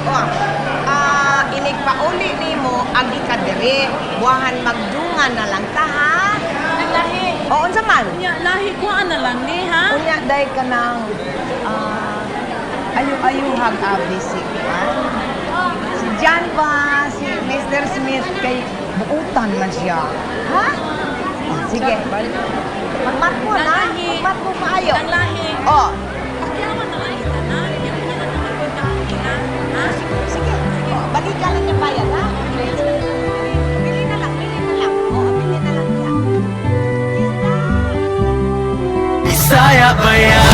Oh. Ah, inig pauli nimo agi ka diri. Buwahan magdungan na lang ta, ha? Nang lahi. O unsa man? Unya, lahi ko na lang ni, ha? Unya day ka ng ayo-ayuhag abi si kuan. Si John ba, si Mr. Smith kay buutan man siya. Ha? Oh, sige. Magmatmo na. Nalahi. Magmatmo maayo. Nang lahi. Oh, Pakiyawan na lang kita na. Yan na lang naman ko na. Ha? Sige. Oh, balikan lang niya bayad, ha? Bili na lang, bili na lang. Oo, bili na lang niya. Bisaya ba yan?